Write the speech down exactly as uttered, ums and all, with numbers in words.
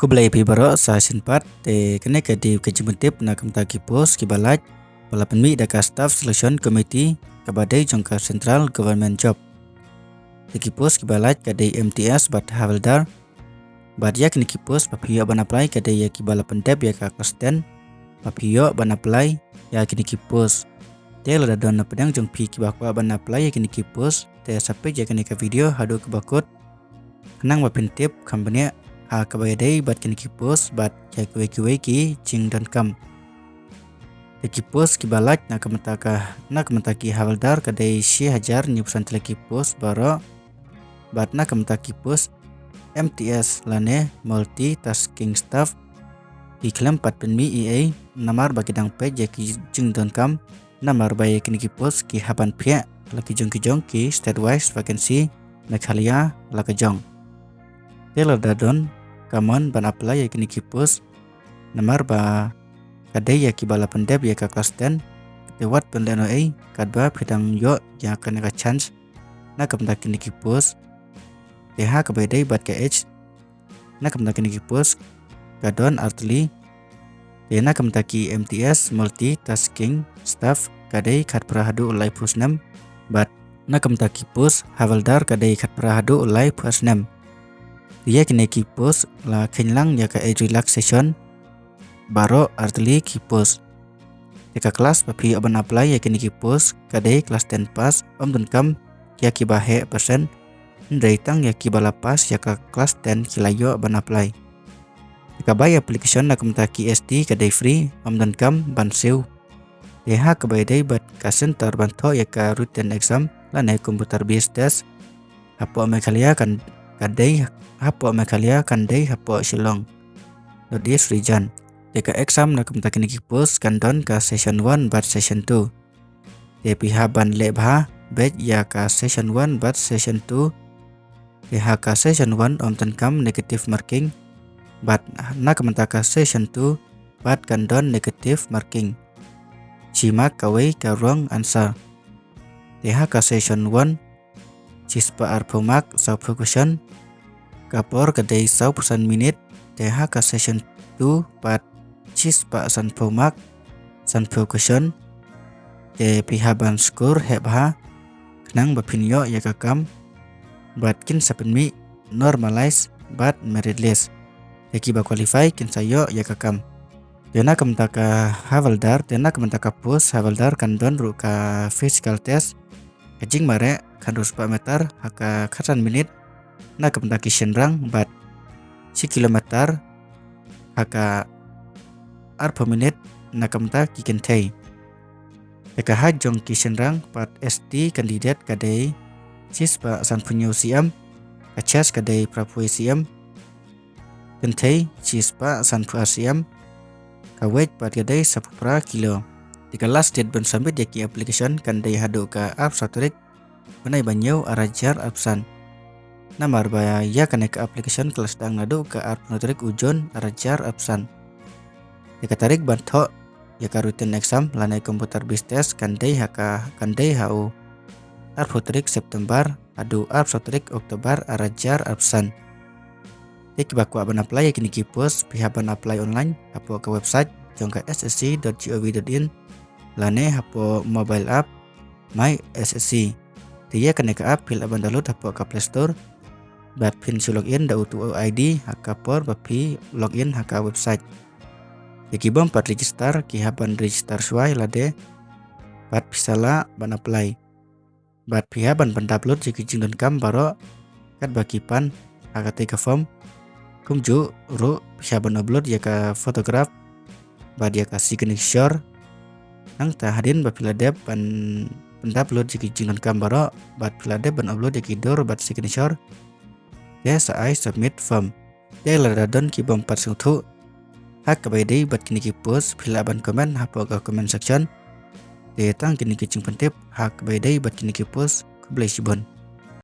Khublei phi baroh sa shisien pat, te kane ka dei ka jingpyntip na ka bynta ki post kiba lait ba la pynmih da ka Staff Selection Committee kaba dei jong ka Central Government Job. Te ki post kiba lait ka dei M T S bad Havildar. Bad ïa kine ki post ba phi ïoh ban apply ka dei ïa kiba la pyndep ïa ka klas ten ba phi ïoh ban apply ïa kine ki post. Te lada don na pdeng jong phi kiba kwah ban apply ïa kine ki post, te sa peit ïa kane ka video haduh kaba kut, khnang ba phin tip kham bniah ha kaba ïadei bad kine ki post bad ïa kiwei kiwei ki jingdonkam. Te ki post kiba lait na ka bynta ka, na ka bynta ki Havildar ka dei shi hajar hynñiewphew san tylli ki post baroh. Bad na ka bynta ki post M T S lane Multitasking Staff, ki khlem pat pynmih ei ei namar ba ki dang peit ïa ki jingdonkam, namar ba ïa kine ki post ki hap ban phiah la ki jong ki jong ki state wise vacancy, Meghalaya la ka jong. Te lada don ka mon ban apply ïa kine ki post, namar ba ka dei ïa kiba la pyndep ïa ka klas ten, te wat pynlehnohei katba phi dang ïoh ïa kane ka chance na ka bynta kine ki post. Te ha kaba ïadei bad ka age, na ka bynta kine ki post ka don artylli. Te na ka bynta ki M T S Multitasking Staff ka dei khatphra haduh laiphew snem, bad na ka bynta ki post Havildar ka dei khatphra haduh laiphew snem. Te ïa kine ki post la kheiñ lang ïa ka age relaxation baroh artylli ki post. Te ka klas ba phi ïoh ban apply ïa kine ki post ka dei klas ten pass, ym donkam ïa kiba heh percent, hynrei tang ïa kiba la pass ïa ka klas ten ki la ïoh ban apply. Te ka bai application na ka bynta ki S T ka dei free, ym donkam ban siew. Te ha kaba ïadei bad ka center ban thoh ïa ka written exam lane computer based test, hapoh Meghalaya kan, ka dei, hapoh Meghalaya kan dei hapoh Shillong, North East Region. Te ka exam na ka bynta kine ki post kan don ka session one bad session two. Te phi hap ban leh bha beit ïa ka session one bad session two. Te ha ka session one ym donkam negative marking, bad na ka bynta ka session two pat kan don negative marking. Shi mark kawei ka wrong answer. Te ha ka session one shispah arphew mark, sawphew question. Ka por ka dei sawphew san minit. Te ha ka session two pat shispah sanphew mark, sanphew question. Te phi hap ban score heh bha khnang ba phin ïoh ïa ka kam. Bad kin sa pynmih normalize bad merit list. Te kiba qualify kin sa ïoh ïa ka kam. Te na ka bynta ka Havildar, te na ka bynta ka post Havildar kan don ruh ka physical test, ka jingmareh khatduh spah meter ha ka khatsan minit na ka bynta ki shynrang, bad shi kilometer ha ka arphew minit na ka bynta ki kynthei. Te ka height jong ki shynrang pat S T candidate ka dei shispah sanphew hynñiew C M, ka chest ka dei phraphew C M, kynthei shispah sanphew ar C M, ka weight pat ka dei sawphew phra kilo. Te ka last date ban submit ïa ki application kan dei haduh ka arphew saw tarik bnai ba hynñiew arhajar arphew san. Namar ba ïa kane ka application ka la sdang naduh ka arphew hynñiew tarik u June arhajar arphew san. Te ka tarik ban thoh ïa ka written exam lane computer based test kan dei ha ka, kan dei ha u arphew tarik September haduh arphew saw tarik October arhajar arphew san. Te kiba kwah ban apply ïa kine ki post phi hap ban apply online hapoh ka website jong ka S S C dot gov dot in lane hapoh mobile app My S S C. Te ïa kane ka app phi lah ban download hapoh ka Play Store bad phin shu login da utu u I D ha ka por ba phi login ha ka website. Ïa ki bym pat register ki hap ban register shuwa lade bad phi sa lah ban apply. Bad phi hap ban pyndownload ïa ki jingdonkam baroh katba ki pan ha katei ka form. Kumjuh ruh phi hap ban upload ïa ka photograph bad ïa ka signature. Nangta hadien ba phi la dep ban pyndownload ïa ki jingdonkam baroh bad phi la dep ban upload ïa ki dur bad signature, te sa ai submit form. Te lada don ki bym pat sngewthuh ha kaba ïadei bad kine ki post, phi lah ban comment hapoh ka comment section. Te tang kine ki jingpyntip ha kaba ïadei bad kine ki post. Khublei shibun.